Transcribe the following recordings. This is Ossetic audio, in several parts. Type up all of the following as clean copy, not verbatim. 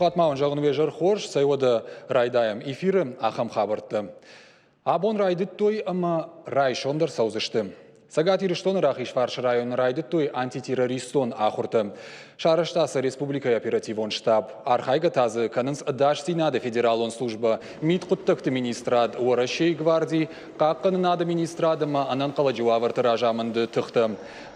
хатт ма уын зӕгъын уе зӕр хорз, цӕй уӕдӕ райдайӕм эфиры ахӕм хабӕрттӕ. Абон райдыдтой ӕмӕ райсом дӕр цӕудзысты. Цӕгат Ирыстоны Рахизфарсы районы райдыдтой антитеррористон ахуыртӕ. Сарӕзта сӕ республикӕйы оперативон штаб. Архайгӕ та дзы кӕнынц Ӕдасдзинады федералон службӕ, Мидхъуыддӕгты министрад, Уӕрӕсейы гварди, Хъахъхъӕнынады министрад ӕмӕ ӕнӕнхъӕлӕджы уавӕрты разамынды тыхтӕ.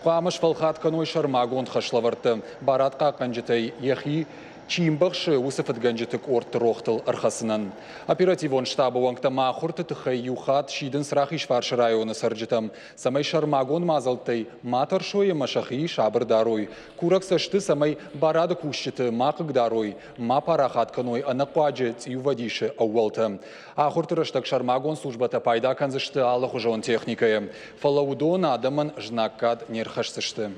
Хъуамӕ сфӕлхат кӕной сӕрмагонд хӕслӕвӕрдтӕ, барадхъахъхъӕнджытӕй йӕхи чи мбӕхсы, уыцы фыдгӕнджыты къордты рохтыл ӕрхӕцынӕн. Оперативон штабы уӕнгтӕ ма ахуырты тыххӕй иу хатт сидынц Рахизфарсы районы цӕрджытӕм, цӕмӕй сӕрмагонд мадзӕлттӕй ма тӕрсой ӕмӕ сӕхи сабыр дарой. Курӕг сӕ сты, цӕмӕй барады кусджыты ма хъыгдарой, ма парахат кӕной ӕнӕхъуаджы цъиувӕдисы ӕууӕлтӕ. Ахуырты рӕстӕг сӕрмагонд службӕтӕ пайда кӕндзысты алыхуызон техникӕйӕ, фӕлӕ уыдон адӕмӕн знаггад не рхӕсдзысты.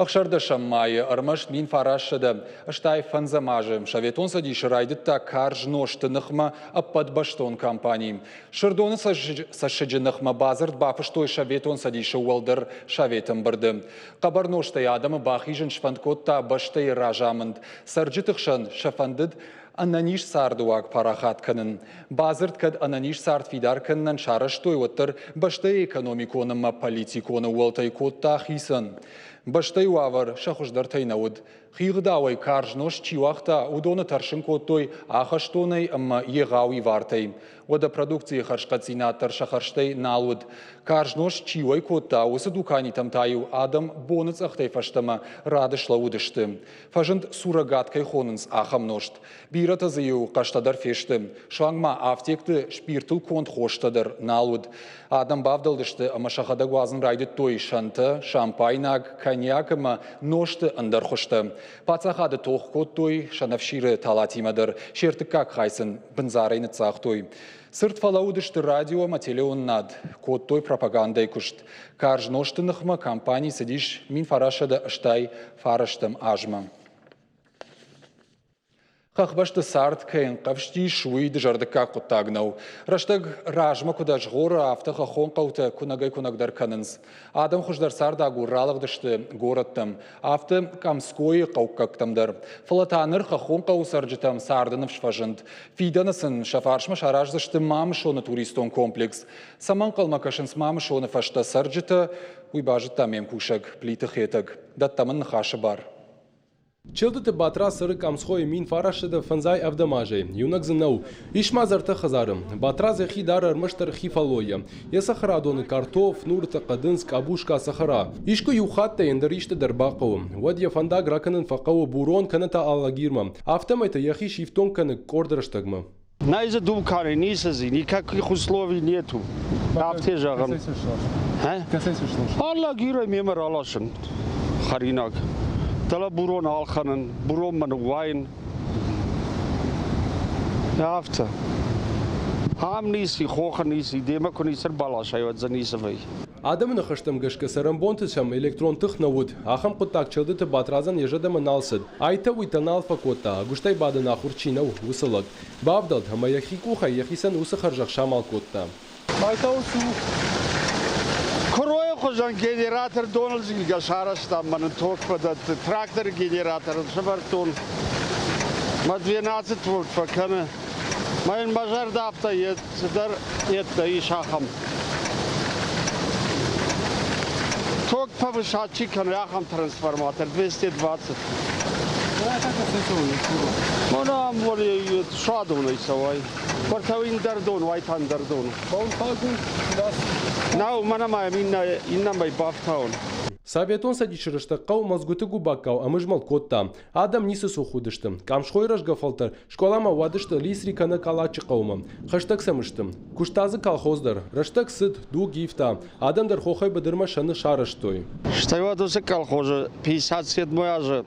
Ӕхсӕрдӕсӕм майы ӕрмӕст 1985 азы Советон Цӕдисы райдыдта карз нозты ныхмӕ ӕппӕтбӕстон кампани. Сырдоны цӕссыджы ныхмӕ бадзырд бафыстой Советон Цӕдисы Уӕлдӕр Советы ӕмбырды. Хъӕбӕр нозтӕй адӕмы бахизын сфӕнд кодта бӕстӕйы разамынд. Цӕрджыты хсӕн сӕ фӕндыд ӕнӕниз цардыуаг парахат кӕнын. Бадзырд кӕд ӕнӕниз цард фидар кӕнынӕн сарӕзтой, уӕддӕр бӕстӕйы экономикон ӕмӕ политикон ӕууӕлтӕй кодта хицӕн. Бӕстӕйы уавӕр сӕ хуыздӕртӕй нӕ уыд. Хигъдауӕй карз нозт чи уагъта, уыдоны тӕрсын кодтой ахӕстонӕй ӕмӕ егъау ивартӕй. Уӕдӕ продукцийы хӕрзхъӕддзинад дӕр сӕ хӕрзтӕй нал уыд. Карз нозт чи уӕй кодта, уыцы дуканитӕм та-иу адӕм боныцъӕхтӕй фӕстӕмӕ рады слӕууыдысты. Фӕзынд сурӕгад кӕй хонынц, ахӕм нозт. Бирӕтӕ дзы-иу хъӕстӕ дӕр фесты. Суанг ма афтекты спиртыл конд хостӕ дӕр нал уыд. Адӕм бавдӕлдысты ӕмӕ сӕхӕдӕг уадзын райдыдтой сӕнтӕ, шампайнаг, коньяк ӕмӕ нозты ӕндӕр хуызтӕ. Паддзахады тох кодтой сӕнӕфсиры талатимӕ дӕр, се ртыккаг хай сын бындзарӕй ныццагътой. Цырд фӕлӕууыдысты радио ӕмӕ телеуынынад, кодтой пропагандӕйы куыст. Карз нозты ныхмӕ кампани цыдис 1989 азмӕ. Хӕхбӕсты цард кӕй ӕнхъӕвзтис, уый дызӕрдыггаг хъуыддаг нӕу. Рӕстӕг размӕ куыд ӕзгъоры, афтӕ хӕххон хъӕутӕ куынӕгӕй-куынӕгдӕр кӕнынц. Адӕм хуыздӕр цардагур ралыгъдысты горӕттӕм, афтӕ Къамскойы хъӕуккӕгтӕм дӕр. Фӕлӕ та ныр хӕххон хъӕуы цӕрджытӕм царды ныфс фӕзынд. Фидӕны сын сӕ фарсмӕ сараздзысты Мамысоны туристон комплекс. Цӕмӕ ӕнхъӕлмӕ кӕсынц Мамысоны фӕстӕ цӕрджытӕ, уый базыдта ме мкусӕг Плиты Хетӕг. Дӕттӕм ын ныхасы бар. Челдыты Батрадз цӕры Къамсхойы 1957 азӕй. Иунӕг дзы нӕу. Ис ма дзы ӕртӕ хӕдзары. Батрадз йӕхи дары ӕрмӕстдӕр хи фӕллойӕ. Йӕ цӕхӕрадоны картоф, нуртӕ, хъӕдындз, къабуска, цӕхӕра. Искуы иу хаттӕй ӕндӕр исты дӕр бахъӕуы, уӕд йӕ фӕндаг ракӕнын фӕхъӕуы Бурон кӕнӕ та Алагирмӕ. Афтӕмӕй та йӕхи сифтонг кӕны къорд рӕстӕгмӕ. Нӕй дзы дукани, ницы дзы, никаких условий нету. Афтӕ зӕгъын. Алагирӕй мемӕ раласын хӕринаг. Дӕлӕ бурон ӕлхӕнын, буронмӕ ныууайын. Афтӕ. Ам ницы, хохы ницы, демӕ куы ницы ӕрбаласай, уӕд дзы ницы вӕййы. Адӕмы ныхӕстӕм гӕсгӕ цӕрӕнбонты сӕм электрон тых нӕ уыд. Ахӕм хъуыддаг Челдыты Батрадзӕн йӕ зӕрдӕмӕ нал цыд. Айтӕ-уыйтӕ нал фӕкодта, ӕгуыстӕй бадын ахуыр чи нӕу, уыцы лӕг. Бавдӕлд ӕмӕ йӕхи къухӕй йӕхицӕн уыцы хӕрзӕх самал кодта. Айтӕ-ус у. Куыройы хуызӕн генератор доныл зилгӕ сарӕзтам, мӕ нын ток фӕдӕтты. Тракторы генератор ын сӕвӕрдтон. Мӕ 12 вольт фӕкӕны. Мӕ йын мӕ зӕрдӕ афтӕ цыдӕр йедтӕ ис ахӕм. Ток повышать чи кӕны, ахӕм трансформатор 220. Мӕнӕ ам суадонӕй цӕуай. Уӕртӕ ӕндӕр дон, уайтӕ ӕндӕр дон. Нӕу, мӕнӕ ма йӕм иннӕмӕй бафтауын. Советон Цӕдисы рӕстӕг хъӕу Мӕлдзгуыты губаккау ӕмызмӕлд кодта. Адӕм ницы цух уыдысты. Къамсхойы рӕзгӕ фӕлтӕр скъоламӕ уадысты Лисри кӕнӕ Калачы хъӕумӕ. Хӕстӕг сӕм сты. Куыста дзы колхоз дӕр. Рӕстӕг цыд, дуг ивта. Адӕм дӕр хохӕй быдырмӕ сӕ ных сарӕзтой. Стӕй уӕд уыцы колхозы 57 азы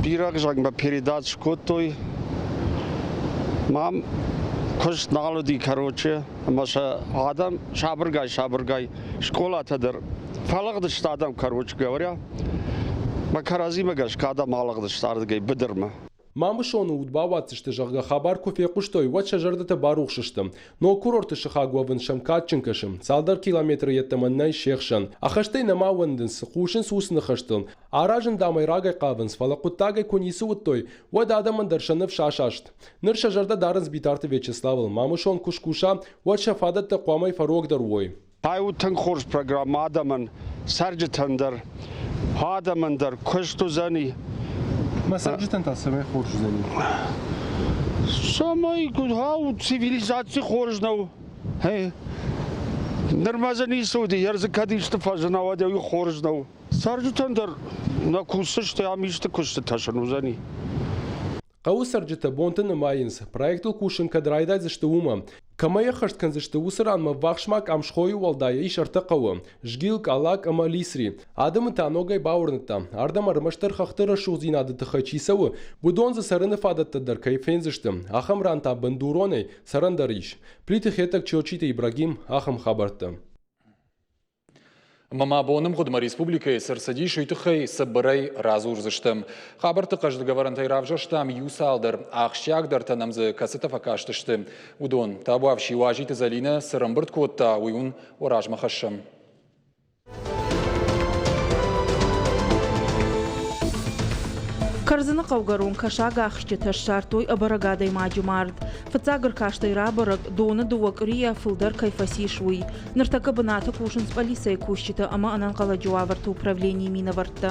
бирӕгъзӕнгмӕ передач скодтой. Мам куыст нал уыди, короче, ӕмӕ сӕ адӕм сабыргай-сабыргай скъолатӕ дӕр фӕлыгъдысты адӕм, короче говоря. Мӕ кӕрӕдзимӕ гӕсгӕ адӕм алыгъдысты ардыгӕй быдырмӕ. Мамысоны уд бауадздзысты, зӕгъгӕ, хабар куы фехъуыстой, уӕд сӕ зӕрдӕтӕ барухс сты. Ног курорты сыхаг уӕвын сӕм кадджын кӕсы. Цалдӕр километры йеддӕмӕ нӕй се хсӕн. Ӕххӕстӕй нӕма уӕндынц, хъусынц уыцы ныхӕстыл. Аразын, дам ӕй рагӕй хъавынц, фӕлӕ хъуыддагӕй куы ницы уыдтой, уӕд адӕмӕн дӕр сӕ ныфс асаст. Ныр сӕ зӕрдӕ дарынц Битарты Вячеславыл. Мамысон куы скуса, уӕд сӕ фадӕттӕ хъуамӕ фӕрогдӕр уой. Ай у тынг хорз программӕ адӕмӕн, цӕрджытӕн дӕр, адӕмӕн дӕр куыст уыдзӕни. Мӕ цӕрджытӕн та цӕмӕй хорз уыдзӕни? Цӕмӕй, ау, цивилизаци хорз нӕу. Нырмӕ дзы ницы уыди, йӕ дзы кӕд исты фӕзына, уӕд уый хорз нӕу. Цӕрджытӕн дӕр нӕ кусдзысты, ам исты куыстытӕ сын уыдзӕни. Хъӕуы цӕрджытӕ бонты нымайынц, проектыл кусын кӕд райдайдзысты, уымӕ. Кӕмӕй ӕххӕст кӕндзысты, уыцы ранмӕ ввахсмӕ Къамсхойы уӕлдай ис ӕртӕ хъӕуы – Згил, Къалак ӕмӕ Лисри. Адӕмы та ногӕй бауырныдта, ардӕм ӕрмӕстдӕр хӕхты рӕсугъддзинады тыххӕй чи цӕуы, уыдон дзы цӕрыны фадӕттӕ дӕр кӕй фендзысты. Ахӕм ран та бындуронӕй цӕрӕн дӕр ис. Плиты Хетӕг, Челчиты Ибрагим, ахӕм хабӕрттӕ. Ӕмӕ ма боны мгъуыдмӕ республикӕйы цы ӕрцыдис, уый тыххӕй цыбырӕй радзурдзыстӕм. Хабӕртты хъӕздыг ӕвӕрӕнтӕй равзӕрстам иу цалдӕр, ахсджиагдӕртӕ нӕм дзы кӕцытӕ фӕкастысты, уыдон. Табуафси Уазиты Зӕлинӕ цы рӕмбырд кодта, уый уын уӕ размӕ хӕссӕм. Кӕрдзыны хъӕугӕрон кӕсагахсджытӕ ссардтой ӕбӕрӕг адӕймаджы мард. Фыццаг ӕркастӕй рабӕрӕг, доны дыууӕ къуырийӕ фылдӕр кӕй фӕцис, уый. Ныртӕккӕ бынаты кусынц пъӕлицӕйы кусджытӕ ӕмӕ ӕнӕнхъӕлӕджы уавӕрты управленийы минӕвӕрттӕ.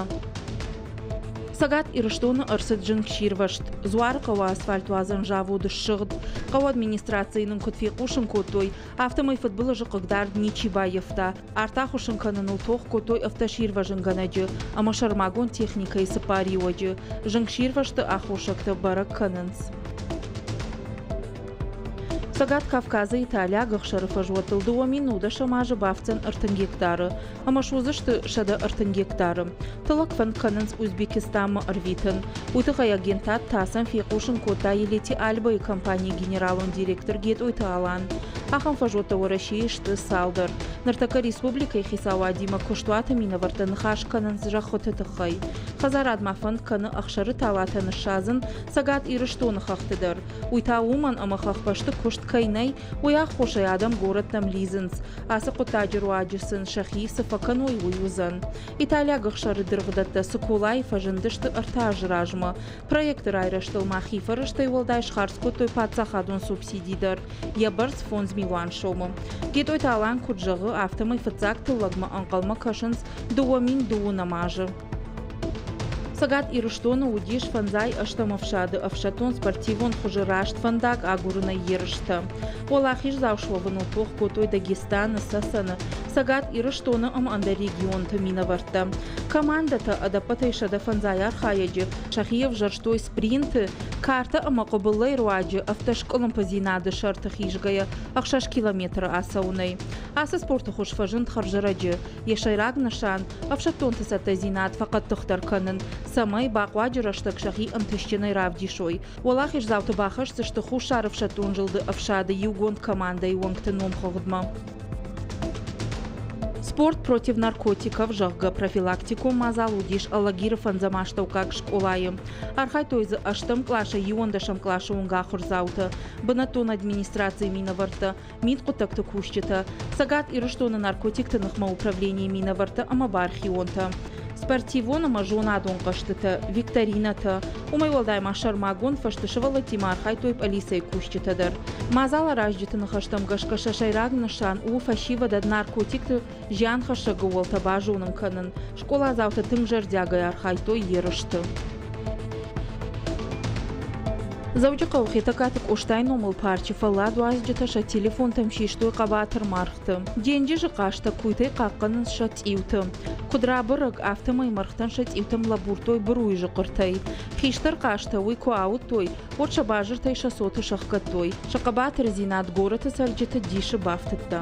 Цӕгат Ирыстоны ӕрцыд зынгсирвӕзт. Дзуарыхъӕуы асфальтуадзӕн завод ссыгъд. Хъӕуы администрацийы нын куыд фехъусын кодтой, афтӕмӕй фыдбылызы хъыгдард ничи баййӕфта. Арт ахуыссын кӕныныл тох кодтой автосирвӕзынгӕнӕджы ӕмӕ сӕрмагонд техникӕйы цыппар иуӕджы. Зынгсирвӕзты аххосӕгтӕ бӕрӕг кӕнынц. Цӕгат Кавказы италиаг ӕхсӕры фӕзуӕттыл 2019 азы бафтдзӕн 30 гектары ӕмӕ суыдзысты 130 гектары. Тыллӕг фӕнд кӕнынц Узбекистанмӕ ӕрвитын. Уый тыххӕй агентад ТАСС-ӕн фехъусын кодта Елети Альбайы компанийы генералон директор Гетъойты Алан. Ахӕм фӕзуӕттӕ Уӕрӕсейы сты цалдӕр. Ныртӕккӕ республикӕйы хицауадимӕ куыстуаты минӕвӕрттӕ ныхас кӕнынц зӕххыты тыххӕй. Хӕдзарад ма фӕнд кӕны ӕхсӕры талатӕ ныссадзын Цӕгат Ирыстоны хӕхты дӕр. Уый та уымӕн, ӕмӕ хӕхбӕсты куыст кӕй нӕй, уый аххосӕй адӕм горӕттӕм лидзынц. Ацы хъуыддаджы руаджы сын сӕхи цы фӕкӕной, уый уыдзӕн. Италиаг ӕхсӕры дыргъдӕттӕ Цыколайы фӕзындысты ӕртӕ азы размӕ. Проекты райрӕзтыл ма хи фӕрӕзтӕй уӕлдай схардз кодтой паддзахадон субсиди дӕр, йӕ бӕрц 5 милуан сомы. Гетъойты Алан куыд зӕгъы, афтӕмӕй фыццаг тыллӕгмӕ ӕнхъӕлмӕ кӕсынц 2020 азы. Цӕгат Ирыстоны уыдис фӕндзай ӕстӕм ӕфсады ӕфсӕддон-спортивон хуызы раст фӕндаг агурынӕй ерыстӕ. Уӕлахиздзау суӕвыныл тох кодтой Дагестаны, Цӕцӕны, Цӕгат Ирыстоны ӕмӕ ӕндӕр регионты минӕвӕрттӕ. Командӕтӕ ӕдӕппӕтӕй 150 архайӕджы сӕхи ӕвзӕрстой спринты, картӕ ӕмӕ хъуыбылӕй руаджы ӕфтӕскъуылымпыдзинады сӕрты хизгӕйӕ 6 километры ацӕуынӕй. Ацы спорты хуыз фӕзынд хӕрзӕрӕджы. Йӕ сӕйраг нысан – ӕфсӕддонты цӕттӕдзинад фӕхъӕддыхдӕр кӕнын, цӕмӕй бахъуаджы рӕстӕг сӕхи ӕнтыстджынӕй равдисой. Уӕлахиздзауты бахӕсдзысты Хуссар ӕфсӕддон зылды ӕфсады иугонд командӕйы уӕнгты номхыгъдмӕ. Спорт против наркотиков, зӕгъгӕ, профилактикон мадзал уыдис Алагиры фӕндзӕм астӕуккаг скъолайы. Архайдтой дзы ӕстӕм къласӕй иуӕндӕсӕм къласы онг ахуырдзаутӕ, бынӕттон администрацийы минӕвӕрттӕ, мидхъуыддӕгты кусджытӕ, Цӕгат Ирыстоны наркотикты ныхмӕ управленийы минӕвӕрттӕ ӕмӕ бархионтӕ. Спортивон ӕмӕ зонадон хъӕзтытӕ, викторинӕтӕ. Уымӕй уӕлдай ма сӕрмагонд фӕзты сывӕллӕттимӕ архайдтой пъӕлицӕйы кусджытӕ дӕр. Мадзаларазджыты ныхӕстӕм гӕсгӕ сӕ сӕйраг нысан у фӕсивӕдӕн наркотикты зианхӕссӕг ӕууӕлтӕ базонын кӕнын. Скъоладзаутӕ тынг зӕрдиагӕй архайдтой ерысты. Дзӕуджыхъӕуы Хетӕгкаты Къостайы номыл парчы фӕлладуадзджытӕ сӕ телефонтӕм систой хъӕбатыр мӕргъты. Денджызы хъазтӕ куыйтӕй хъахъхъӕнынц сӕ цъиуты. Куыд рабӕрӕг, афтӕмӕй мӕргътӕн сӕ цъиутӕм лӕбурдтой быруйы зыхъхъыртӕй. Хистӕр хъазтӕ уый куы ауыдтой, уӕд сӕ базыртӕй сӕ цоты сӕхгӕдтой. Сӕ хъӕбатырдзинад горӕты цӕрджыты дисы бафтыдта.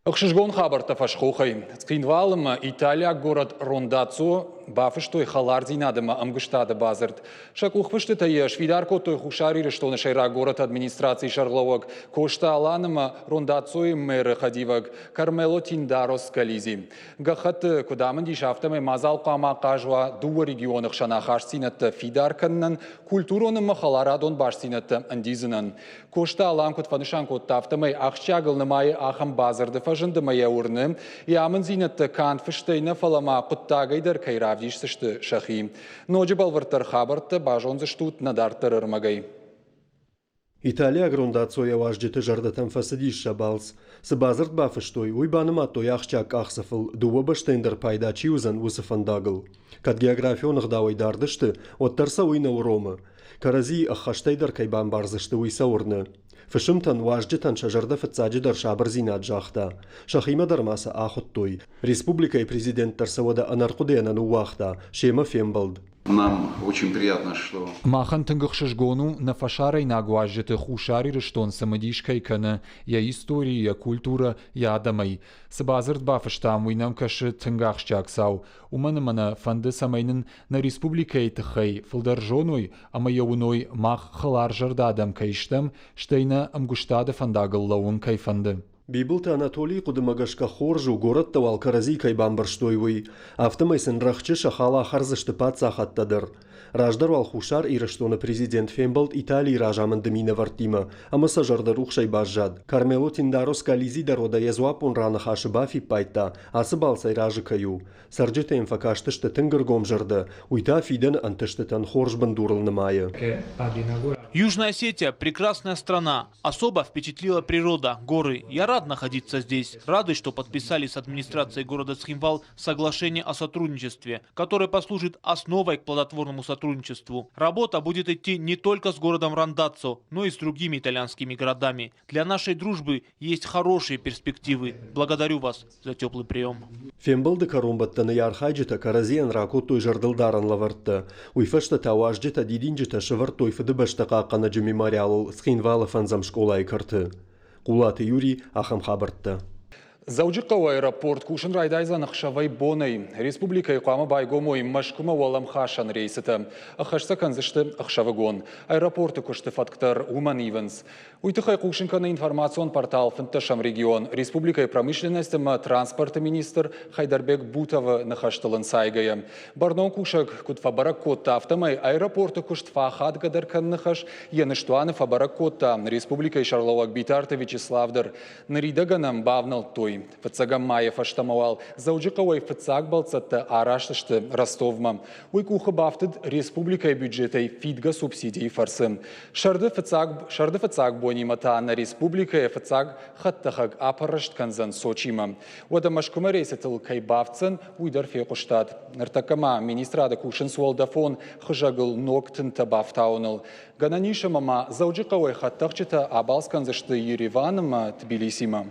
Ӕхсызгон хабӕрттӕ фӕсхохӕй. Цхинвалы ӕмӕ италиаг горӕт Рондаццо Бафыстой хӕлардзинад ӕмӕ ӕмгуыстады бадзырд. Сӕ къухфыстытӕ йӕ сфидар кодтой Хуссар Ирыстоны сӕйраг горӕты администрацийы сӕргълӕууӕг Коста Алан ӕмӕ Рондаццойы мэры хӕдивӕг Кармело Тиндаро Скализи. Гӕххӕтты куыд амынд ис, афтӕмӕй мадзал хъуамӕ ахъаз уа дыууӕ регионы хсӕн ахастдзинӕдтӕ фидар кӕнынӕн, культурон ӕмӕ хӕларадон бастдзинӕдтӕ ӕндидзынӕн. Коста Алан куыд фӕнысан кодта, афтӕмӕй ахсджиагыл нымайы ахӕм бадзырды фӕзынд ӕмӕ йӕ уырны, йӕ амынддзинӕдтӕ канд фыстӕй нӕ, фӕлӕ ма хъуыддагӕй дӕр кӕй равдисдзысты сӕхи. Ноджы бӕлвырддӕр хабӕрттӕ базондзыстут нӕ дарддӕры ӕрмӕгӕй. Италиаг Рондаццойӕ уазджыты зӕрдӕтӕм фӕцыдис сӕ балц. Цы бадзырд бафыстой, уый банымадтой ахсджиаг къахдзӕфыл, дыууӕ бӕстӕйӕн дӕр пайда чи уыдзӕн, уыцы фӕндагыл. Кӕд географион ӕгъдауӕй дард сты, уӕддӕр сӕ уый нӕ уромы. Кӕрӕдзийы ӕххӕстӕй дӕр кӕй бамбардзысты, уый сӕ уырны. Фысымтӕн, уазджытӕн сӕ зӕрдӕ фыццаджыдӕр сабырдзинад загъта. Сӕхимӕ дӕр ма сӕ ахуыдтой. Республикӕйы президент дӕр сӕ уӕдӕ ӕнӕрхъуыдыйӕ нӕ ныууагъта, семӕ фембӕлд. Нам очень приятно, что Махӕн тынг ӕхсызгон у, нӕ фӕсарӕйнаг уазджыты Хуссар Ирыстон цымыдис кӕй кӕны йӕ истори, йӕ культурӕ, йӕ адӕмӕй. Цы бадзырд бафыстам, уый нӕм кӕсы тынг ахсджиаг цау. Уымӕн ӕмӕ нӕ фӕнды, цӕмӕй нын нӕ республикӕйы тыххӕй фылдӕр зоной ӕмӕ йӕ уыной, мах хӕларзӕрдӕ адӕм кӕй стӕм, стӕй нӕ ӕмгуыстады фӕндагыл лӕууын кӕй фӕнды. Бибылты Анатолийы хъуыдымӕ гӕсгӕ хорз у, горӕттӕ уал кӕрӕдзи кӕй бамбӕрстой, уый. Афтӕмӕй сын рӕхджы сӕ хал ахӕрдзысты паддзахадтӕ дӕр. Раздӕр уал Хуссар Ирыстоны президент фембӕлд Италийы разамынды минӕвӕрттимӕ ӕмӕ сӕ зӕрдӕрухсӕй баззад. Кармело Тиндаро Скализи дӕр уӕдӕ йӕ дзуаппон раныхасы бафиппайдта, ацы балцӕй разы кӕй у. Цӕрджытӕ йӕм фӕкастысты тынг ӕргомзӕрдӕ, уый та фидӕны ӕнтыстытӕн хорз бындурыл нымайы. Южная Осетия – прекрасная страна. Особо впечатлила природа, горы. Я рад находиться здесь. Рады, что подписали с администрацией города Цхинвал соглашение о сотрудничестве, которое послужит основой к плодотворному сотрудничеству. Работа будет идти не только с городом Рандаццо, но и с другими итальянскими городами. Для нашей дружбы есть хорошие перспективы. Благодарю вас за теплый прием. Фембӕлды кӕронбӕттӕны йӕ архайджытӕ кӕрӕдзийӕн ракодтой зӕрдылдарӕн лӕвӕрттӕ. Уый фӕстӕ та уазджытӕ дидинджытӕ сӕвӕрдтой Фыдыбӕстӕ хъахъхъӕнӕджы мемориалыл Цхинвалы фӕндзӕм скъолайы кӕрты. Хъулаты Юрий, ахӕм хабӕрттӕ. Дзӕуджыхъӕуы аэропорт кусын райдайдзӕн ӕхсӕвӕй-бонӕй. Республикӕйы хъуамӕ байгом уой Мӕскуымӕ уӕлӕмхасӕн рейсытӕ. Ӕххӕст сӕ кӕндзысты ӕхсӕвыгон. Аэропорты куысты фӕтк дӕр уымӕн ивынц. Уый тыххӕй хъусын кӕны информацион портал фынддӕсӕм регион. Республикӕйы промышленность ӕмӕ транспорты министр Хайдарбек Бутовы ныхӕстыл ӕнцайгӕйӕ. Бӕрнон кусӕг куыд фӕбӕрӕг кодта, афтӕмӕй аэропорты куыст фӕахадгӕдӕр кӕныны хӕс йӕ ныстуаны фӕбӕрӕг кодта республикӕйы сӕргълӕууӕг Битарты Вячеслав дӕр. Ныридӕгӕн ӕм бавнӕлдтой. Фыццӕгӕм майы фӕстӕмӕ уал Дзӕуджыхъӕуӕй фыццаг бӕлццӕттӕ араст сты Ростовмӕ. Уый къухы бафтыд республикӕйы бюджетӕй фидгӕ субсидийы фӕрцы. Сӕрды фыццаг, сӕрды фыццаг бонимӕ та нӕ республикӕйы фыццаг хӕдтӕхӕг апӕррӕст кӕндзӕн Сочимӕ. Уӕдӕ Мӕскуымӕ рейсытыл кӕй бафтдзӕн, уый дӕр фехъуыстат. Ныртӕккӕ ма министрады кусынц уӕлдӕфон хызӕгыл ног тынтӕ бафтауыныл. Гӕнӕн ис ӕмӕ ма Дзӕуджыхъӕуӕй хӕдтӕхджытӕ абалц кӕндзысты Ереван ӕмӕ Тбилисимӕ.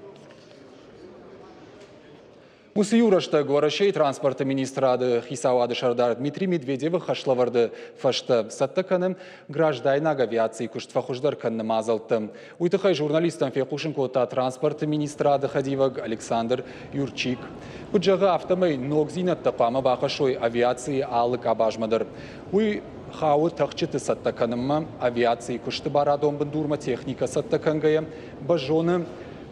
Уыцы иу рӕстӕг Уӕрӕсейы транспорты министрады хицауады сӕрдар Дмитрий Медведевы хӕслӕвӕрды фӕстӕ цӕттӕ кӕны граждайнаг авиацийы куыст фӕхуыздӕр кӕныны мадзӕлттӕ. Уый тыххӕй журналисттӕн фехъусын кодта транспорты министрады хӕдивӕг Александр Юрчик. Куыд зӕгъы, афтӕмӕй ногдзинӕдтӕ хъуамӕ бахӕссой авиацийы алы къабазмӕ дӕр. Уый хауы тӕхджыты цӕттӕ кӕнынмӕ, авиацийы куысты барадон бындурмӕ техникӕ цӕттӕ кӕнгӕйӕ, бӕззоны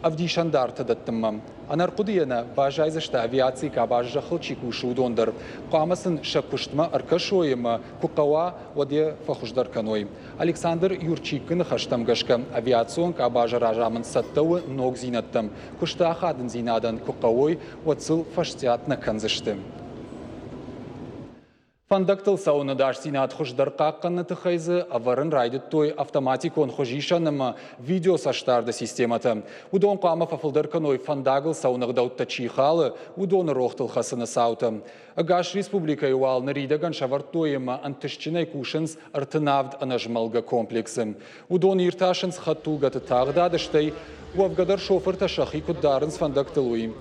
ӕвдисӕндартӕ дӕттынмӕ. Ӕнӕрхъуыдыйӕ нӕ баззайдзысты авиацийы къабаз зӕххыл чи кусы, уыдон дӕр. Хъуамӕ сын сӕ куыстмӕ ӕркӕсой ӕмӕ куы хъӕуа, уӕд йӕ фӕхуыздӕр кӕной. Александр Юрчикы ныхӕстӕм гӕсгӕ, авиацион къабазы разамынд цӕттӕ у ногдзинӕдтӕм. Куысты ахадындзинадӕн куы хъӕуой, уӕд сыл фӕстиат нӕ кӕндзысты. Фӕндӕгтыл цӕуыны ӕдасдзинад хуыздӕр хъахъхъӕныны тыххӕй дзы ӕвӕрын райдыдтой автоматикон хуызисӕн ӕмӕ видеоцӕстдарды системӕтӕ. Уыдон хъуамӕ фӕфылдӕр кӕной фӕндагыл цӕуыны ӕгъдӕуттӕ чи халы, уыдоны рохтыл хӕцыны цаутӕ. Ӕгас республикӕйы уал ныридӕгӕн сӕвӕрдтой ӕмӕ ӕнтыстджынӕй кусынц 37 ӕнӕзмӕлгӕ комплексы. Уыдон иртасынц хӕдтулгӕты тагъдад, стӕй уӕвгӕ дӕр шофыртӕ сӕхи куыд дарынц фӕндӕгтыл, уый.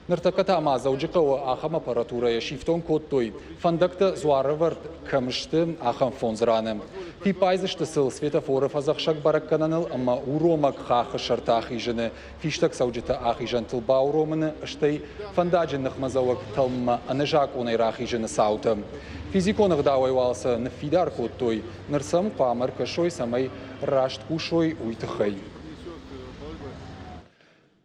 Ныртӕккӕ та ма Дзӕуджыхъӕуы ахӕм аппаратурӕйӕ сифтонг кодтой, фӕндӕгтӕ дзуарӕвӕрд кӕм сты, ахӕм фондз раны. Фиппайдзысты сыл светофоры фӕдзӕхсӕг бӕрӕггӕнӕныл ӕмӕ уромӕг хаххы сӕрты ахизыны, фистӕгцӕуджыты ахизӕнтыл бауромыны, стӕй фӕндаджы ныхмӕдзӕуӕг тӕлммӕ ӕнӕзакъонӕй рахизыны цаутӕ. Физикон ӕгъдауӕй уал сӕ ныффидар кодтой, ныр сӕм хъуамӕ ӕркӕсой, цӕмӕй раст кусой, уый тыххӕй.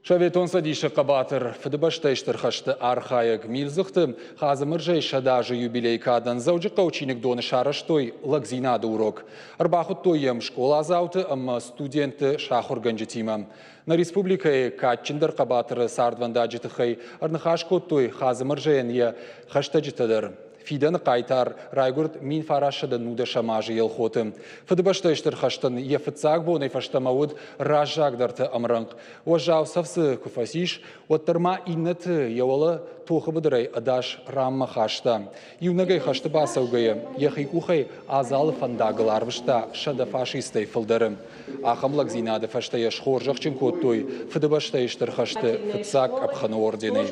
Советон Цӕдисы хъӕбатыр Фыдыбӕстӕйы Стыр хӕсты архайӕг Милдзыхты Хадзымырзӕйы 100 азы юбилейы кадӕн Дзӕуджыхъӕуы чиныгдоны сарӕзтой лӕгдзинады урок. Ӕрбахуыдтой йӕм скъоладзауты ӕмӕ студентты сахуыргӕнджытимӕ. Нӕ республикӕйы кадджындӕр хъӕбатыры цардвӕндаджы тыххӕй ӕрныхас кодтой Хадзымырзӕйӕн йӕ хӕстӕджытӕ дӕр. Фидӕны хъайтар райгуырд 1910 азы Елхоты. Фыдыбӕстӕйы Стыр хӕстӕн йӕ фыццаг бонӕй фӕстӕмӕ уыд раззагдӕрты ӕмрӕнхъ. Уӕззау цӕф дзы куы фӕцис, уӕддӕр ма иннӕты йӕ уӕлӕ тохы быдырӕй ӕдас ранмӕ хаста. Иунӕгӕй хӕсты бацӕугӕйӕ, йӕхи къухӕй адзалы фӕндагыл арвыста 100 фашистӕй фылдӕры. Ахӕм лӕгдзинады фӕстӕ йӕ схорзӕхджын кодтой Фыдыбӕстӕйы Стыр хӕсты фыццаг къӕпхӕны орденӕй.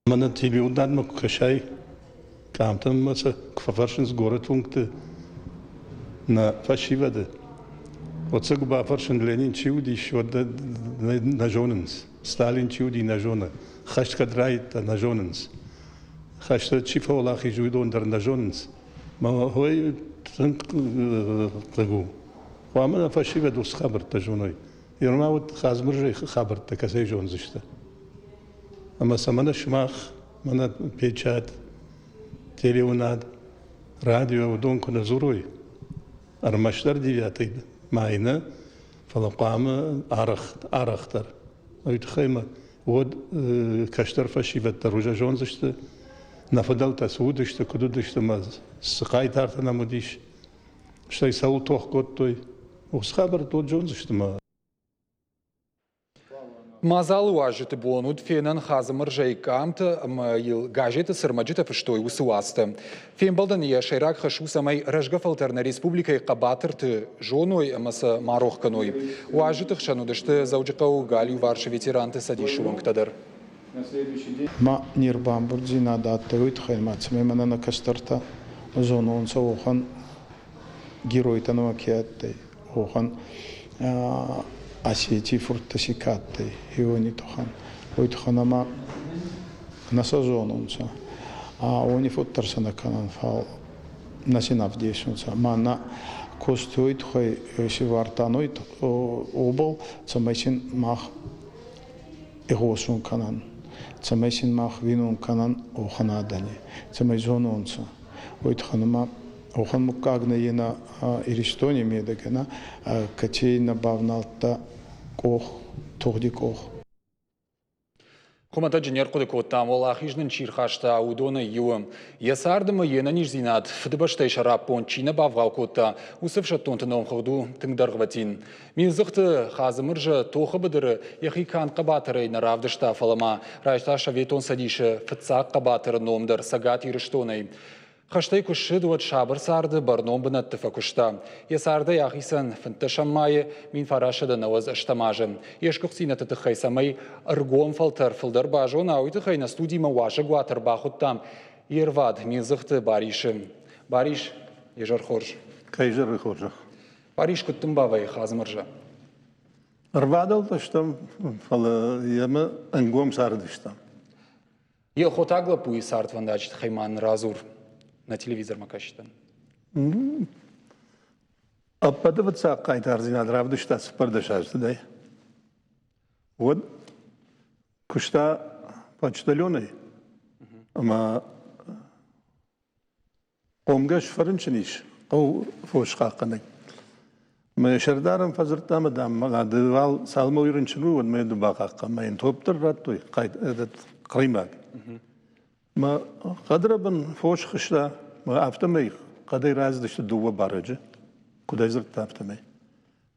Мӕнӕ телеуынадмӕ куы кӕсай, къамтӕм ма сӕ куы фӕфӕрсынц горӕты уынгты нӕ фӕсивӕды, уӕд сӕ куы бафӕрсын, Ленин чи уыдис, уӕд нӕ зонынц. Сталин чи уыди, нӕ зоны. Хӕст кӕд райдыдта, нӕ зонынц. Хӕсты чи фӕуӕлахиз, уыдон дӕр нӕ зонынц. Мӕ хой тынг хъыг у. Хъуамӕ нӕ фӕсивӕд уыцы хабӕрттӕ зоной. Ирмӕ уыд Хадзымырзӕйы хабӕрттӕ кӕцӕй зондзысты. Ӕмӕ сӕ мӕнӕ сымах, мӕнӕ печать, телеуынад, радио уыдон куы нӕ дзурой, ӕрмӕстдӕр девятой май нӕ, фӕлӕ хъуамӕ арӕхдӕр. Уый тыххӕй мӕ уӕд кӕстӕр фӕсивӕд дӕр уже зондзысты, нӕ фыдӕлтӕ цы уыдысты, куыд уыдысты ӕмӕ цы хъайтартӕ нӕм уыдис, стӕй цӕуыл тох кодтой. Уыцы хабӕрттӕ уӕд зондзысты мӕ Мадзалы уазджыты бон уыд фенӕн Хадзымырзӕйы къамтӕ ӕмӕ йыл газеты цы рмӕджытӕ фыстой, уыцы уацтӕ. Фембӕлдӕн йӕ сӕйраг хӕс у, цӕмӕй рӕзгӕ фӕлтӕр нӕ республикӕйы хъӕбатырты зоной ӕмӕ сӕ ма рох кӕной. Уазджыты хсӕн уыдысты Дзӕуджыхъӕуы галиуварсы ветеранты цӕдисы уӕнгтӕ дӕр. Ма не рбамбурддзийнадӕ адтӕй уой туххӕй ма цӕмӕй мӕнӕ нӕ кӕстӕртӕ зононцӕ уӕхӕн геройтӕ нӕмӕ ке адтӕй, уӕхӕн Осетий фурттӕ си ка адтӕй, уони туххӕн. Уой туххӕн ӕма нӕ сӕ зонунцӕ. Уони фуддӕр сӕ нӕ кӕнӕн, фал нӕ син ӕвдесунцӕ. Ма нӕ кости туххӕй си вартан уобӕл, цӕмӕй син мах игъосун кӕнӕн, цӕмӕй син мах уинун кӕнӕн уӕхӕн адӕни, цӕмӕй зононцӕ. Уой туххӕн ӕма уӕхӕн муггаг нӕ нӕ Иристони медӕгӕ нӕ кӕци нӕ бавналдта къох, тугъди къох. Хуымӕтӕджы не рхъуыды кодтам, уӕлахиз нын чи рхаста, уыдонӕй иуы. Йӕ цард ӕмӕ йе нӕниздзинад Фыдыбӕстӕйы сӕраппонд чи нӕ бавгъау кодта, уыцы ӕфсӕддонты номхыгъд у тынг дӕргъвӕтин. Милдзыхты Хадзымырзӕ тохы быдыры йӕхи канд хъӕбатырӕй нӕ равдыста, фӕлӕ ма райста Советон Цӕдисы фыццаг хъӕбатыры ном дӕр Цӕгат Ирыстонӕй. Хӕстӕй куы ссыд, уӕд сабыр царды бӕрнон бынӕтты фӕкуыста. Йӕ цардӕй ахицӕн фынддӕсӕм майы 1998 азы. Йе сгуыхтдзинӕдты тыххӕй цӕмӕй ӕргом фӕлтӕр фылдӕр базона, уый тыххӕй нӕ студимӕ уазӕгуат ӕрбахуыдтам йе рвад Милдзыхты Барисы. Барис, йе зӕр хорз. Кӕй зӕры хорзӕх. Барис, куыд дын бавӕййы Хадзымырзӕ? Ӕрвадӕлтӕ стӕм, фӕлӕ йемӕ ӕнгом цардыстӕм. Елхотаг лӕппуйы цардвӕндаджы тыххӕй ма нын радзур. Нӕ телевизормӕ кӕсджытӕн. Ӕппӕты фыццаг хъайтардзинад равдыста цыппӕрдӕсаздзыдӕй. Уӕд куыста почтальонӕй ӕмӕ Хъомгӕс фӕрынчын ис, хъӕу фос хъахъхъӕнӕг. Мӕ сӕрдарӕн фӕдзырдта ӕмӕ, дам, ды уал цалынмӕ уый рынчын у, уӕдмӕ ды бахъахъхъӕн. Мӕ йын топп дӕр радтой, хъримаг. Мӕ хъӕдрӕбын фос хызта, мӕ афтӕмӕй хъӕдӕй рацыдысты дыууӕ барӕджы, куыд ӕй дзырдта, афтӕмӕй.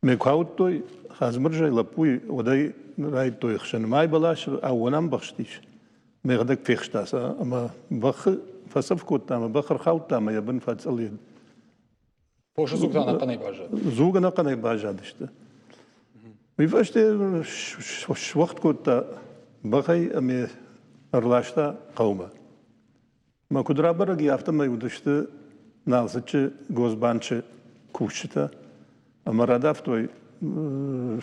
Мӕ куы ауыдтой Хадзымырзӕйы лӕппуйы, уӕд ӕй райдыдтой ӕхсын. Мӕй бӕласы аууон ӕмбӕхстис. Мӕхӕдӕг фехста сӕ ӕмӕ бӕхы фӕцӕф кодта ӕмӕ бӕх ӕрхаудта ӕмӕ йӕ бын фӕцъыл. Фосы дзуг та ӕнӕхъӕнӕй баззад? Дзуг ӕнӕхъӕнӕй баззадысты. Уый фӕстӕ суӕгъд кодта. бӕхӕй ӕмӕ ӕрласта хъӕумӕ. Мӕ куыд рабӕрӕг, афтӕмӕй уыдысты Налцыччы Госбанчы кусджытӕ ӕмӕ радавтой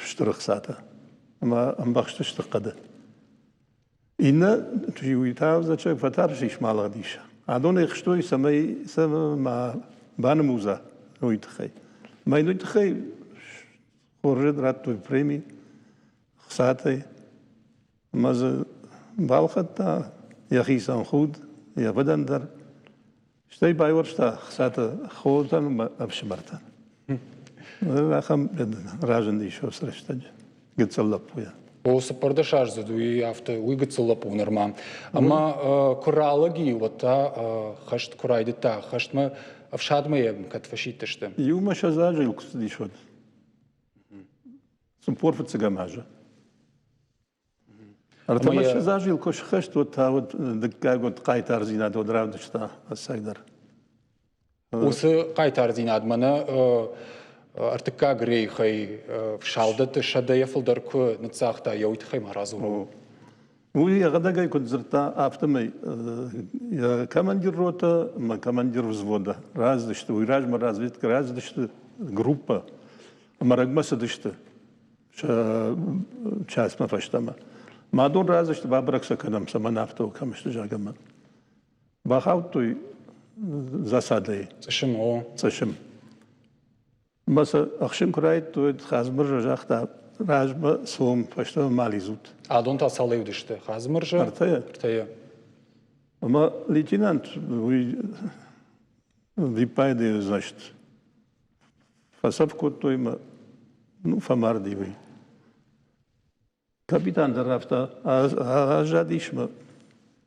стыр ӕхцатӕ ӕмӕ ӕмбӕхстысты хъӕды. Иннӕ уый та зачъе фӕтарстис ма лыгъдис. Адон ӕхстой, цӕмӕй сӕ ма банымудза, уый тыххӕй. Мӕ уый тыххӕй хорзӕн радтой преми хцатӕй. Ӕмӕ дзы балхӕдта йӕхицӕн худ, йӕ фыдӕн дӕр. Стӕй байуӕрста хцатӕ хотӕн ӕмӕ ӕфсымӕртӕн. Ахӕм разындис уыцы рӕстӕджы гыццыл лӕппуйӕ. О, цыппӕрдӕсаздзыд уый афтӕ, уый гыццыл лӕппу нырма. Ӕмӕ куы ралӕг и, уӕд та хӕст куы райдыдта, хӕстмӕ ӕфсадмӕ йӕм кӕд фӕсидтысты? Иумӕ сӕ азы куы цыдис, уӕд. 45 азы. Ӕртӕмӕссӕдз азы йыл куы схӕст, уӕд та уыд дыккаг уыд хъайтардзинад уӕд равдыста ӕцӕгдӕр. Уыцы хъайтардзинад мӕнӕ ӕртыккаг рейхӕй салдӕтты сӕдӕйӕ фылдӕр куы ныццагъта, йӕ уый тыххӕй ма радзурон. Уый йӕхӕдӕгӕй куыд дзырдта, афтӕмӕй йӕ командир рота ӕмӕ командир взвода рацыдысты, уый размӕ разведка рацыдысты группӕ ӕмӕ рӕгмӕ цыдысты часмӕ фӕстӕмӕ. Мадон разысты, бабӕрӕг сӕ кӕнӕм, цӕмӕн афтӕ у, кӕм сты, зӕгъгӕ. Бахаудтой засадӕй. Цъысым, о. Цъысым. Мӕ сӕ ӕхсын куы райдыдтой, Хадзымырзӕ загъта, размӕ цом, фӕстӕмӕ ма лидзут. Адон та цалӕй уыдысты? Хадзымырзӕ? Ӕртӕйӕ. Ӕртӕйӕ. Ӕмӕ лейтенант уый виппайды, значит, Фӕцӕф кодтой мӕ, ну, фӕмарди уый. Капитан дӕр афтӕ аззадис мӕ.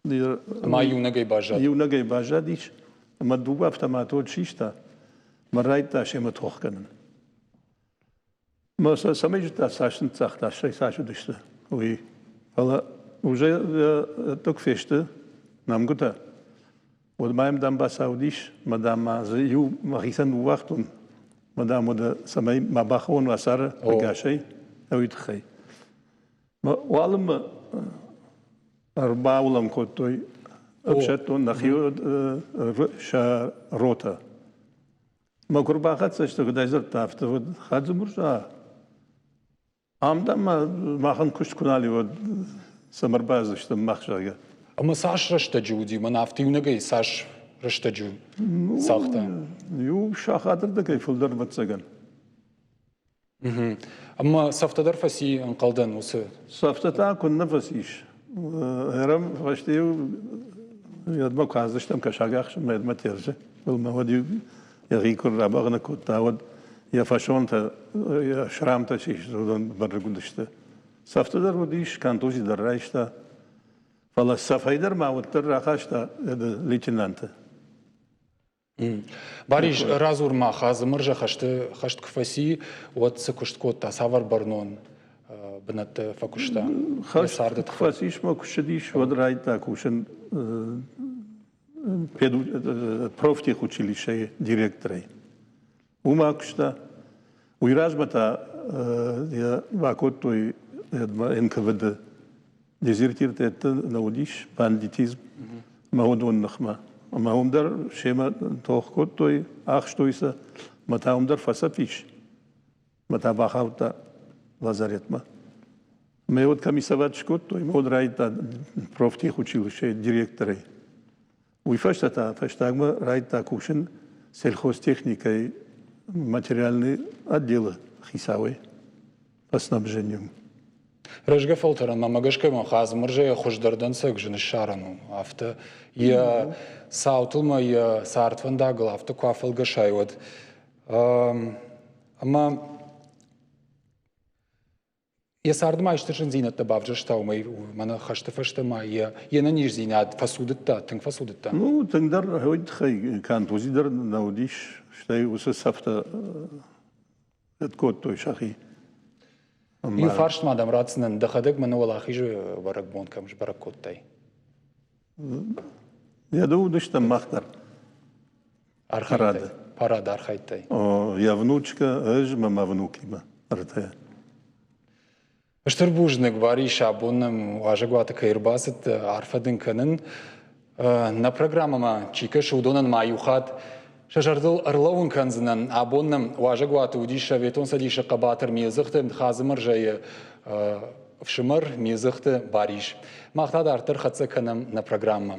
Ӕмӕ иунӕгӕй баззад? Иунӕгӕй баззадис ӕмӕ дыууӕ автоматы уӕд систа мӕ райдыдта семӕ тох кӕнын. Мӕ сӕ цӕмӕй зыдта, цас ныццагъта, стӕй цас уыдысты, уый. Фӕлӕ уже куы фесты нӕмгуытӕ, Уӕд ма йӕм дамбаца уыдис, мӕ дам ма дзы иу мӕхицӕн ныууагътон, мӕ дам уӕдӕ цӕмӕй ма бахауон уацары ӕгасӕй, уый тыххӕй. Уалынмӕ ӕрбаулӕн кодтой ӕфсӕддон нӕхи сӕ ротӕ. Мӕ куы рбахӕццӕ сты, куыдӕй дзырдта, афтӕ уыд Хадзымурза. Ам дам махӕн куыст куы нал и, уӕд цӕмӕ ӕрбацыдыстӕм мах, зӕгъгӕ. Ӕмӕ цас рӕстӕджы уыди, мӕн афтӕ иунӕгӕй цас рӕстӕджы цагъта? Иу сахатырдӕгӕй фылдӕр, ӕвӕццӕгӕн. Ӕмӕ цӕфтӕ дӕр фӕци, ӕнхъӕлдӕн, уыцы? Цӕфтӕ та куыннӕ фӕцис. Ӕрӕм фӕсте-иу йӕдмӕ куы ацыдыстӕм кӕсагахсынмӕ, йӕдмӕ Терчы былмӕ, уӕд-иу йӕхи куы рабӕгънӕг кодта, уӕд йӕ фӕсонтӕ, йӕ срамтӕ систы, уыдон бӕрӕг уыдысты. Цӕфтӕ дӕр уыдис, контузи дӕр райста, фӕлӕ цӕфӕй дӕр ма уӕддӕр рахаста лейтенанты. Барис, радзур ма, Хадзымырзӕ хӕсты хӕст куы фӕци, уӕд цы куыст кодта, цавӕр бӕрнон бынӕтты фӕкуыста? Хӕст куы фӕцис мӕ куы ссыдис, уӕд райдыдта кусын профтехучилищейы директорӕй. Уым акуыста. Уый размӕ та йӕ бакодтой НКВД. Дезертиртӕ нӕ уыдис, бандитизм ӕмӕ уыдон ныхмӕ. Ӕмӕ уым дӕр семӕ тох кодтой, ахстой сӕ, ӕмӕ та уым дӕр фӕцӕф ис. Ӕмӕ та бахаудта лазаретмӕ. Мӕ уӕд комиссовать скодтой, мӕ уӕд райдыдта профтехучилищейы директорӕй. Уый фӕстӕ та фӕстагмӕ райдыдта кусын сельхозтехникӕйы материальный отделы хицауӕй по снабжению. Рӕзгӕ фӕлтӕрӕн мӕ гӕсгӕ мӕ Хадзымырзӕйӕ хуыздӕр дӕнцӕг зын ссарӕн у. Афтӕ йӕ цаутыл ма йӕ цардвӕндагыл афтӕ куы афӕлгӕсай, уӕд Ӕмӕ йӕ царды ма исты зындзинӕдтӕ бавзӕрста, уымӕй мӕнӕ хӕсты фӕстӕ ма йӕ йе нӕниздзинад фӕцудыдта, тынг фӕцудыдта? Ну, тынгдӕр уый тыххӕй контузи дӕр нӕ уыдис, стӕй уыцы цӕфтӕ кодтой сӕхи. Иу фарст ма дӕм ратдзынӕн, дӕхӕдӕг мӕнӕ Уӕлахизы бӕрӕгбон кӕм сбӕрӕг кодтай? Йӕ уыдыстӕм мах дӕр. Парады. Парады архайдтай. О, я внучка, ӕз мӕ мӕ внукимӕ ӕртӕ. Стыр бузныг, Барис, абон нӕм уазӕгуаты кӕй ӕрбацыдтӕ, арфӕ дын кӕнын. Нӕ программӕмӕ чи кӕсы, уыдонӕн ма иу хатт сӕ зӕрдыл ӕрлӕууын кӕндзынӕн. Абон нӕм уазӕгуаты уыдис Советон Цӕдисы хъӕбатыр Милдзыхты Хадзымырзӕйы ӕфсымӕр Милдзыхты Барис. Мах та дарддӕр хӕццӕ кӕнӕм нӕ программӕ.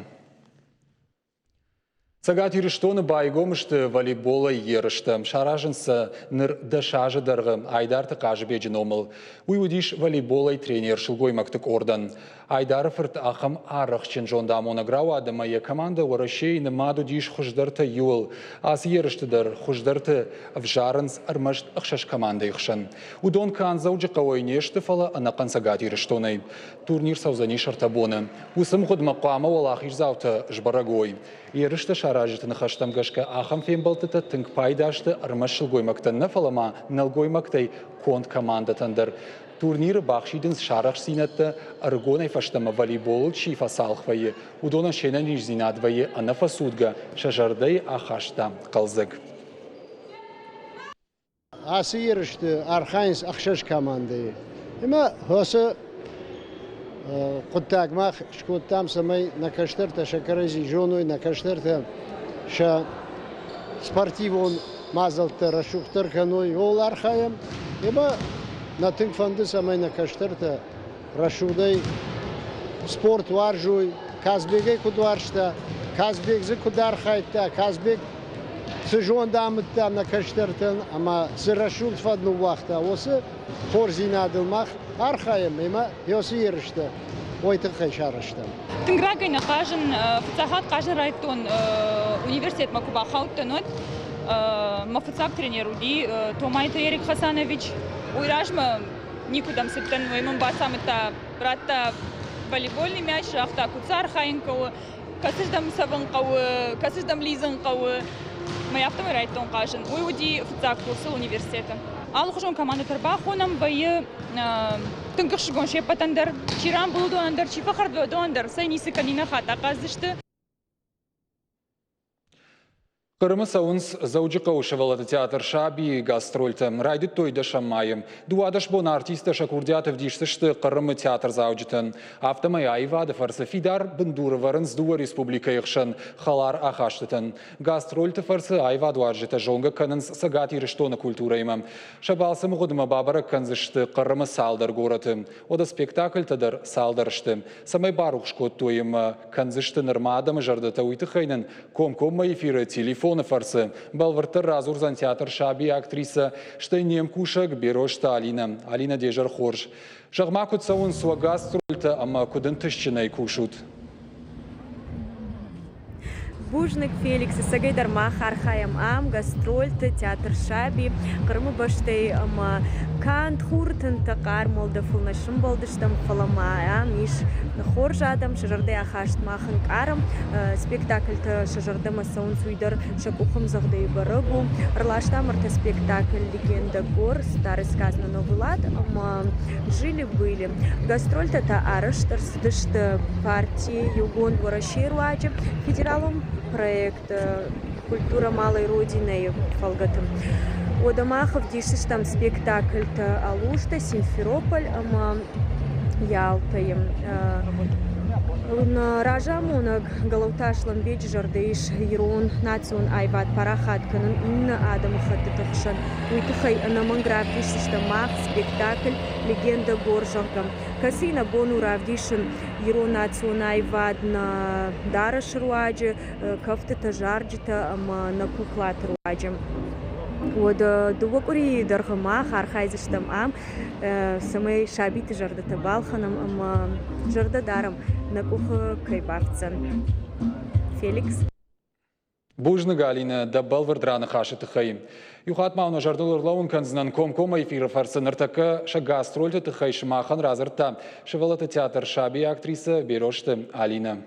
Цӕгат Ирыстоны байгом сты волейболӕй ерыстӕ. Саразынц сӕ ныр 10 азы дӕргъы Айдарты Хъазыбеджы номыл. Уый уыдис волейболӕй тренер сылгоймӕгты къордӕн. Айдары фырт ахӕм арӕхстджын зондамонӕг рауад ӕмӕ йӕ командӕ Уӕрӕсейы нымад уыдис хуыздӕртӕй иуыл. Ацы ерысты дӕр хуыздӕрты ӕвзарынц ӕрмӕст ӕхсӕз командӕйы хсӕн. Уыдон канд Дзӕуджыхъӕуӕй не сты, фӕлӕ ӕнӕхъӕн Цӕгат Ирыстонӕй. Турнир цӕудзӕнис ӕртӕ боны. Уыцы мгъуыдмӕ хъуамӕ уӕлахиздзаутӕ сбӕрӕг уой. Ерыстӕ саразджыты ныхӕстӕм гӕсгӕ ахӕм фембӕлдтытӕ тынг пайда сты ӕрмӕст сылгоймӕгтӕн нӕ, фӕлӕ ма нӕлгоймӕгтӕй конд командӕтӕн дӕр. Турниры бахсидынц сарӕхстдзинӕдтӕ, ӕрыгонӕй фӕстӕмӕ волейболыл чи фӕцалх вӕййы, уыдонӕн се нӕниздзинад вӕййы ӕнӕфӕцудгӕ, сӕ зӕрдӕйы ахаст та хъӕлдзӕг. Ацы ерысты архайынц ӕхсӕз командӕйы. Ӕмӕ ацы хъуыддаг мах скодтам, цӕмӕй нӕ кӕстӕртӕ сӕ кӕрӕдзи зоной, нӕ кӕстӕртӕ сӕ спортивон мадзӕлттӕ рӕсугъддӕр кӕной, ууыл архайӕм. Ӕмӕ нӕ тынг фӕнды, цӕмӕй нӕ кӕстӕртӕ рӕсугъдӕй спорт уарзой, Казбегӕй куыд уарзта, Казбег дзы куыд архайдта, Казбег цы зонд амыдта нӕ кӕстӕртӕн ӕмӕ цы рӕсугъд фӕд ныууагъта, уыцы хорздзинадыл мах архайӕм ӕмӕ уыцы ерыстӕ уый тыххӕй сарӕзтам. Тынг рагӕй нӕ хъазын, фыццаг хатт хъазын райдыдтон университетмӕ куы бахаудтӕн, уӕд. Мӕ фыццаг тренер уыди Томайты Эрик Хасанович. Уый размӕ никуыдӕм цыдтӕн, уый мын бацамыдта, радта волейбольный мяч, загъта, куыд дзы архайын хъӕуы, кӕцыздӕм цӕвын хъӕуы, кӕцыздӕм лидзын хъӕуы. Мӕ афтӕмӕй райдыдтон хъазын. Уый уыди фыццаг курсыл университеты. Алыхуызон командӕтӕ ӕрбахонӕм, вӕййы тынг ӕхсызгон се ппӕтӕн дӕр. Чи рамбулы, уыдонӕн дӕр, чи фӕхӕрд, уыдонӕн дӕр. Сӕ ницы кӕнинаг хатт ахъаздзысты. Хъырымы цӕуынц Дзӕуджыхъӕуы сывӕллӕтты театр «Саби-йы» гастрольтӕ. Райдыдтой дӕсӕм майы. 12 боны артисттӕ сӕ курдиат ӕвдисдзысты Хъырымы театрдзауджытӕн. Афтӕмӕй аивады фӕрцы фидар бындур ӕвӕрынц дыууӕ республикӕйы хсӕн хӕлар ахастытӕн. Гастрольты фӕрцы аивадуарзджытӕ зонгӕ кӕнынц Цӕгат Ирыстоны культурӕимӕ. Сӕ балцы мгъуыдмӕ бабӕрӕг кӕндзысты Хъырымы цалдӕр горӕты. Уӕдӕ спектакльтӕ дӕр цалдӕр сты. Цӕмӕй барухс кодтой ӕмӕ кӕндзысты нырма адӕмы зӕрдӕтӕ, уый тыххӕй нын комкоммӕ эфиры телефоны фӕрцы бӕлвырддӕр радзурдзӕн театр «Саби» актрисӕ, стӕй не мкусӕг Берозты Алинӕ. Алинӕ, де зӕр хорз. Зӕгъ-ма, куыд цӕуынц уӕ гастрольтӕ ӕмӕ куыд ӕнтыстджынӕй кусут? Бузныг, Феликс, ӕцӕгӕйдӕр мах архайӕм ам, гастрольты, театр «Саби», Хъырымы бӕстӕйы ӕмӕ канд хуры тынтӕ хъарм уӕлдӕфыл нӕ сӕмбӕлдыстӕм, фӕлӕ ма ам ис хорз адӕм, сӕ зӕрдӕйы ахаст мах ӕнкъарӕм. Спектакльтӕ сӕ зӕрдӕмӕ цӕуынц, уый дӕр сӕ къухӕмдзӕгъдӕй бӕрӕг у. Ӕрластам ӕртӕ спектакль «Легенда гор», «Старый сказ на новый лад» ӕмӕ «Жили-были». Гастрольтӕ та арӕзт ӕрцыдысты парти Иугонд Уӕрӕсейы руаджы федералон проект «Культура малой Родины»-йы фӕлгӕты. Уӕдӕ мах ӕвдисдзыстӕм спектакльтӕ Алушта, Симферополь ӕмӕ Ялтӕйы. Разамонӕг Галауты Аслӕнбеджы зӕрдӕ ис ирон национ аивад парахат кӕнын иннӕ адӕмыхӕттыты хсӕн. Уый тыххӕй ӕнӕмӕнг равдисдзыстӕм мах спектакль «Легенда гор», зӕгъгӕ. Кӕцыйы нӕ бон у равдисын ирон национ аивад нӕ дарӕсы руаджы, кӕфтытӕ, зарджытӕ ӕмӕ нӕ куклаты руаджы. Уӕд дыууӕ къуырийы дӕргъы мах архайдзыстӕм ам, цӕмӕй сабиты зӕрдӕтӕ балхӕнӕм ӕмӕ зӕрдӕ дарӕм, нӕ къухы кӕй бафтдзӕн. Феликс. Бузныг, Алинӕ, дӕ бӕлвырд раныхасы тыххӕй. Иу хатт ма уын зӕрдыл ӕрлӕууын кӕндзынӕн комкоммӕ эфиры фӕрцы ныртӕккӕ сӕ гастрольты тыххӕй сымахӕн радзырдта сывӕллӕтты театр «Саби» актрисӕ Берозты Алинӕ.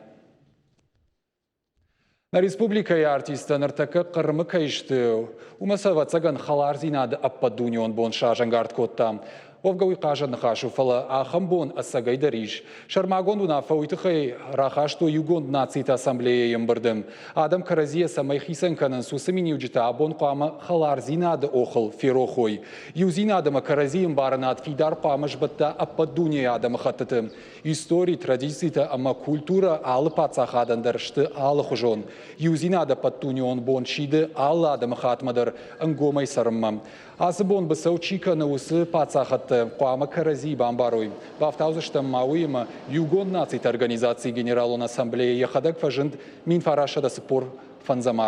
Нӕ республикӕйы артисттӕ ныртӕккӕ Хъырымы кӕй сты, уымӕ сӕ ӕвӕццӕгӕн хӕлардзинады ӕппӕтдунеон бон сразӕнгард кодта. Уӕвгӕ уый хъазӕн ныхас у, фӕлӕ ахӕм бон ӕцӕгӕйдӕр ис. Сӕрмагонд уынаффӕ уый тыххӕй рахастой Иугонд Нациты Ассамблеяйы ӕмбырды. Адӕм кӕрӕдзийӕ цӕмӕй хицӕн кӕнынц, уыцы миниуджытӕ абон хъуамӕ хӕлардзинады охыл ферох уой. Иудзинад ӕмӕ кӕрӕдзийы ӕмбарынад фидар хъуамӕ сбӕтта ӕппӕт дунейы адӕмыхӕттыты. Истори, традицитӕ ӕмӕ культурӕ алы паддзахадӕн дӕр сты алыхуызон. Иудзинад ӕппӕтдунеон бон сиды алы адӕмыхатмӕ дӕр ӕнгомӕй цӕрынмӕ. Ацы бон быцӕу чи кӕны, уыцы паддзахӕдтӕ хъуамӕ кӕрӕдзийы бамбарой. Бафтаудзыстӕм ма уыимӕ, Иугонд Нациты Организацийы Генералон Ассамблея йӕхӕдӕг фӕзынд 1945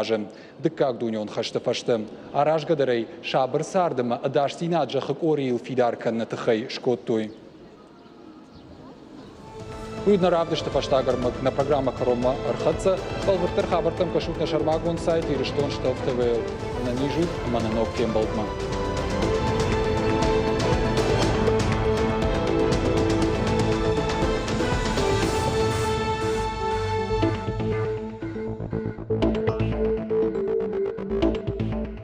азы Дыккаг дунеон хӕсты фӕстӕ. Аразгӕ дӕр ӕй сабыр цард ӕмӕ ӕдасдзинад зӕххы къорийыл фидар кӕныны тыххӕй скодтой. Уый нӕ равдысты фӕстаг ӕрмӕг нӕ программӕ кӕронмӕ ӕрхӕццӕ. Бӕлвырддӕр хабӕрттӕм кӕсут нӕ сӕрмагонд сайт Ирыстон Штелф ТВ-йыл. Ӕнӕниз ут ӕмӕ нӕ ног фембӕлдмӕ.